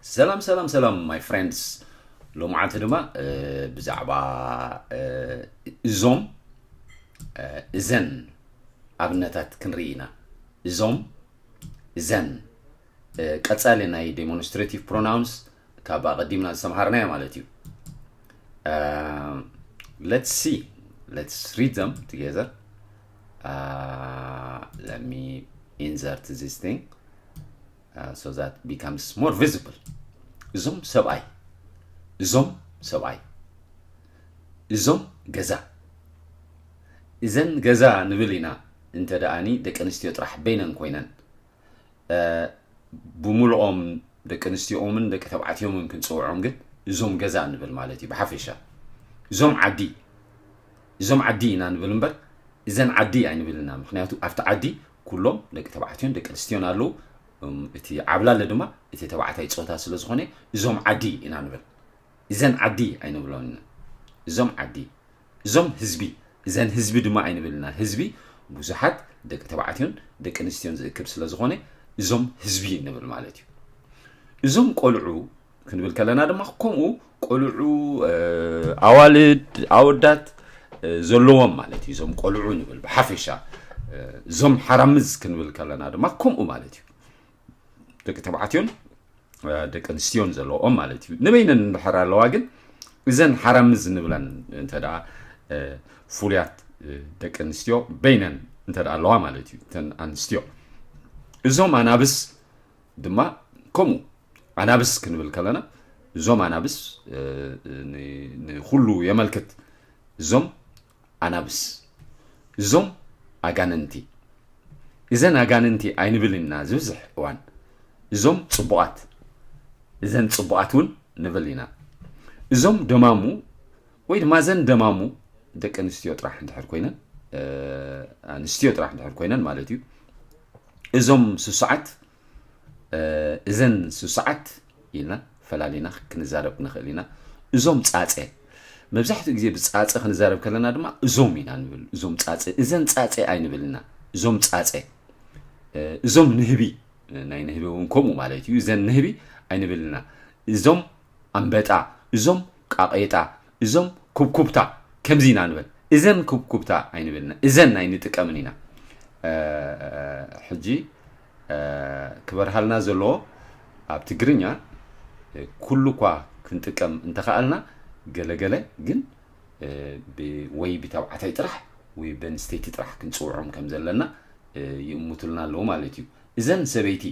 ሰላም ሰላም ሰላም my friends፣ ሎማዓንቲ ድማ ብዛዕባ እዞም እዘን ኣብነታት ክንርኢ ኢና። እዞም እዘን ቀጻሊ ናይ demonstrative pronouns ካብ ኣቐዲምና ዝተምሃርናዮ ማለት እዩ። Let's see, let's read them together. Let me insert this thing so that becomes more visible. እዞም ሰብኣይ፣ እዞም ሰብኣይ፣ እዞም ገዛ፣ እዘን ገዛ ንብል ኢና። እንተ ደኣኒ ደቂ ኣንስትዮ ጥራሕ በይነን ኮይነን፣ ብምልኦም ደቂ ኣንስትዮኦምን ደቂ ተባዕትዮምን ክንፅውዖም ግን እዞም ገዛ ንብል ማለት እዩ። ብሓፈሻ እዞም ዓዲ፣ እዞም ዓዲ ኢና ንብል እምበር እዘን ዓዲ ኣይንብልና። ምክንያቱ ኣብቲ ዓዲ ኩሎም ደቂ ተባዕትዮን ደቂ ኣንስትዮን ኣለዉ። እቲ ዓብላለ ድማ እቲ ተባዕታይ ፆታ ስለ ዝኾነ እዞም ዓዲ ኢና ንብል። እዘን ዓዲ ኣይንብሎን ኢና። እዞም ዓዲ፣ እዞም ህዝቢ፣ እዘን ህዝቢ ድማ ኣይንብልና። ህዝቢ ብዙሓት ደቂ ተባዕትዮን ደቂ ኣንስትዮን ዝእክብ ስለ ዝኾነ እዞም ህዝቢ ንብል ማለት እዩ። እዞም ቆልዑ ክንብል ከለና ድማ ከምኡ ቆልዑ፣ ኣዋልድ፣ ኣወዳት ዘለዎም ማለት እዩ። እዞም ቆልዑ ንብል ብሓፈሻ። እዞም ሓራምዝ ክንብል ከለና ድማ ከምኡ ማለት እዩ። ደቂ ተባዕትዮን ደቂ ኣንስትዮን ዘለዎም ማለት እዩ። ንበይነን እንድሕር ኣለዋ ግን እዘን ሓራምዝ ንብለን እንተ ደኣ ፍሉያት ደቂ ኣንስትዮ በይነን እንተ ደኣ ኣለዋ ማለት እዩ። እተን ኣንስትዮ። እዞም ኣናብስ ድማ ከምኡ። ኣናብስ ክንብል ከለና እዞም ኣናብስ ንኩሉ የመልክት። እዞም ኣናብስ፣ እዞም ኣጋንንቲ፣ እዘን ኣጋንንቲ ኣይንብል ኢና ዝበዝሕ እዋን። እዞም ፅቡቓት፣ እዘን ፅቡቓት እውን ንብል ኢና። እዞም ደማሙ ወይ ድማ እዘን ደማሙ ደቂ ኣንስትዮ ጥራሕ እንድሕር ኮይነን፣ ኣንስትዮ ጥራሕ እንድሕር ኮይነን ማለት እዩ። እዞም ስሱዓት፣ እዘን ስሱዓት ኢልና ፈላሊና ክንዛረብ ንኽእል ኢና። እዞም ፃፀ፣ መብዛሕትኡ ግዜ ብፃፀ ክንዛረብ ከለና ድማ እዞም ኢና ንብል። እዞም ፃፀ፣ እዘን ፃፀ ኣይንብልና። እዞም ፃፀ፣ እዞም ንህቢ፣ ናይ ንህቢ እውን ከምኡ ማለት እዩ። እዘን ንህቢ ኣይንብልና። እዞም ኣንበጣ፣ እዞም ቃቄጣ፣ እዞም ኩብኩብታ፣ ከምዚ ኢና ንብል። እዘን ኩብኩብታ ኣይንብልና። እዘን ኣይንጥቀምን ኢና። ሕጂ ክበርሃልና ዘለዎ ኣብ ትግርኛ ኩሉ እኳ ክንጥቀም እንተኸኣልና፣ ገለገለ ግን ወይ ብተባዕታይ ጥራሕ ወይ በንስተይቲ ጥራሕ ክንፅውዖም ከም ዘለና ይእምቱልና ኣለዉ ማለት እዩ። እዘን ሰበይቲ፣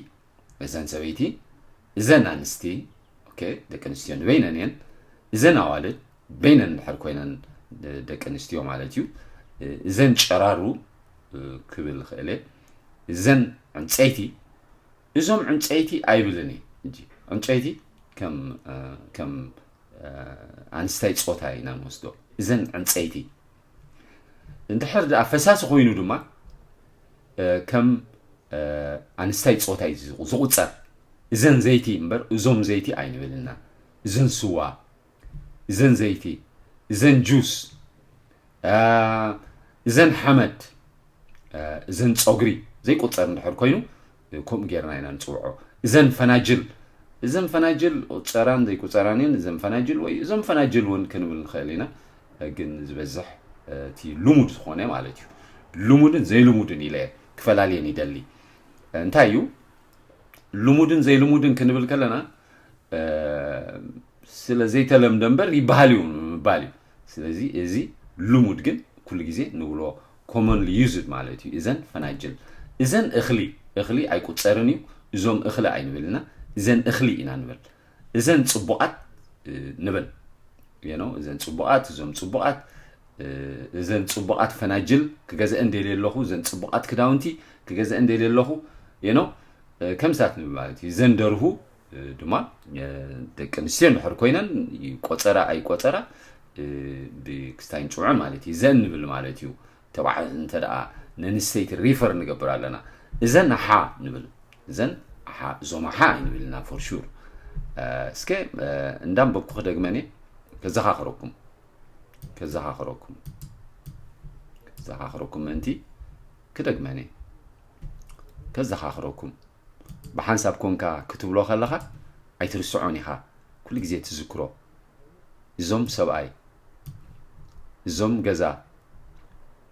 እዘን ሰበይቲ፣ እዘን ኣንስቲ፣ ኦኬ፣ ደቂ ኣንስትዮ ንበይነን እየን። እዘን ኣዋልድ በይነን እንድሕር ኮይነን ደቂ ኣንስትዮ ማለት እዩ። እዘን ጨራሩ ክብል ይኽእል እየ። እዘን ዕንፀይቲ፣ እዞም ዕንፀይቲ ኣይብልን እየ። ሕጂ ዕንፀይቲ ከም፣ ከም ኣንስታይ ፆታ ኢና ንወስዶ። እዘን ዕንፀይቲ እንድሕር ደኣ ፈሳሲ ኮይኑ ድማ ከም ኣንስታይ ፆታ እዩ ዝቑፀር። እዘን ዘይቲ እምበር እዞም ዘይቲ ኣይንብልና። እዘን ስዋ፣ እዘን ዘይቲ፣ እዘን ጁስ፣ እዘን ሓመድ፣ እዘን ፀጉሪ ዘይቁፀር እንድሕር ኮይኑ ከምኡ ጌርና ኢና ንፅውዖ። እዘን ፈናጅል፣ እዘን ፈናጅል ቁፀራን ዘይቁፀራን እየን። እዘን ፈናጅል ወይ እዞም ፈናጅል እውን ክንብል ንኽእል ኢና። ግን ዝበዝሕ እቲ ልሙድ ዝኾነ ማለት እዩ። ልሙድን ዘይልሙድን ኢለ ክፈላልየን ይደሊ። እንታይ እዩ ልሙድን ዘይልሙድን ክንብል ከለና፣ ስለ ዘይተለምደ እምበር ይበሃል እዩ ንምባል እዩ። ስለዚ እዚ ልሙድ ግን ኩሉ ግዜ ንብሎ commonly used ማለት እዩ። እዘን ፈናጅል፣ እዘን እኽሊ፣ እኽሊ ኣይቁፀርን እዩ። እዞም እኽሊ ኣይንብልና፣ እዘን እኽሊ ኢና ንብል። እዘን ፅቡቓት ንብል። You know፣ እዘን ፅቡቓት፣ እዞም ፅቡቓት፣ እዘን ፅቡቓት ፈናጅል ክገዝአን ደልየ ኣለኹ፣ እዘን ፅቡቓት ክዳውንቲ ክገዝአን ደልየ ኣለኹ። You know፣ ከምሳት ንብል ማለት እዩ። እዘን ደርሁ ድማ ደቂ ኣንስትዮ እንድሕር ኮይነን ቆፀራ ኣይቆፀራ ብክስታይ ንፅውዐን ማለት እዩ። እዘን ንብል ማለት እዩ። ተባዕ እንተ ደኣ ንንስተይቲ ሪፈር ንገብር ኣለና። እዘን ኣሓ ንብል። እዘን ኣሓ፣ እዞም ኣሓ ኣይንብልና for sure። እስከ እንዳንበብኩ ክደግመን እየ። ከዘኻኽረኩም፣ ከዘኻኽረኩም፣ ከዘኻኽረኩም ምእንቲ ክደግመን እየ። ከዘኻኽረኩም፣ ብሓንሳብ ኮንካ ክትብሎ ከለኻ ኣይትርስዖን ኢኻ። ኩሉ ግዜ ትዝክሮ። እዞም ሰብኣይ፣ እዞም ገዛ፣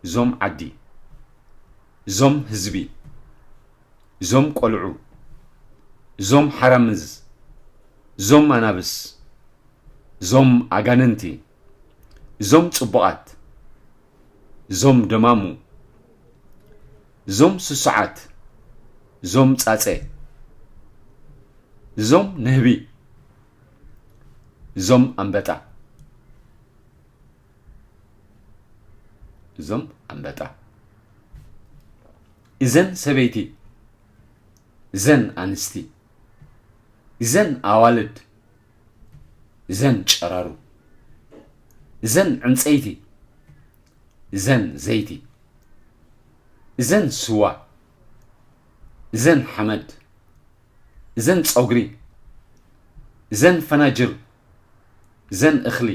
እዞም ዓዲ፣ እዞም ህዝቢ፣ እዞም ቆልዑ፣ እዞም ሓራምዝ፣ እዞም ኣናብስ፣ እዞም ኣጋንንቲ፣ እዞም ጽቡቓት፣ እዞም ደማሙ፣ እዞም ስሱዓት፣ እዞም ጻጸ፣ እዞም ንህቢ፣ እዞም ኣንበጣ፣ እዞም ኣንበጣ፣ እዘን ሰበይቲ፣ እዘን ኣንስቲ፣ እዘን ኣዋልድ፣ እዘን ጨራሩ፣ እዘን ዕንጸይቲ፣ እዘን ዘይቲ፣ እዘን ስዋ፣ እዘን ሓመድ፣ እዘን ጸጉሪ፣ እዘን ፈናጅር፣ እዘን እኽሊ፣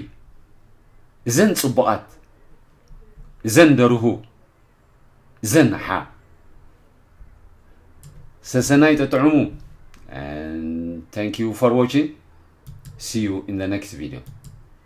እዘን ጽቡቓት፣ እዘን ደርሁ፣ እዘን ኣሓ። ሰሰናይ ጥጥዑሙ። And thank you for watching. See you in the next video.